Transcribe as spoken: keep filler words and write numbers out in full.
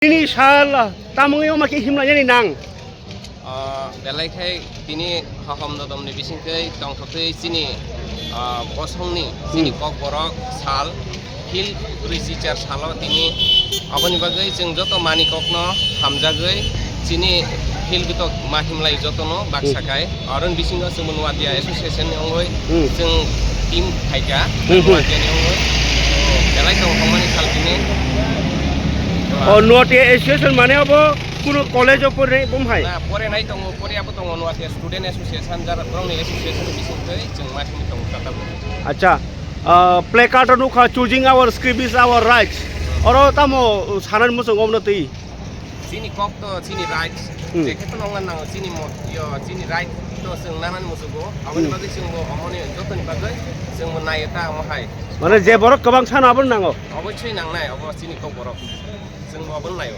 Ini sal tamungwi oma khe himlainani nang. Ah, belai khai tini hohom dodom ni bising tei tongthok tei chini, ah, bosong ni chini Hmm. kok borok sal. Phil brwi chichar salo tini aboni bagwi chwng joto mani kokno hamjagwi chini phil bitok ma himlai jotono baksa Hmm. kai. Aroni bisingo chwng Nuatia Association ni wngwi Hmm. chwng team phaikha Hmm, hmm. Nuatia ni wngwi. Belai tong thangmani sal tini. O Nuatia Association mane abo kuno college o pore bom hai? Na, pore nai tongo, pore abo tongo Nuatia Student Association, jara borokni association ni bising twi chwng ma himlai tongo kata bo. Acha, ah, placard o nukha, "Choosing our script is our rights." Oro tamo sanani muchung omno twi? Chini kok to chini rights. Hmm. Jekhe to nongna nango chini mo-, yo, chini right to chwng nanani muchungo. Aboni Hmm. bagwi chwngbo omoni jotoni bagwi chwngbo nayo ta omo hai. Mane je borok kwbang sano abono nango? Obosoi nangnai, obo chini kok borok. Chwngbo abono nayo.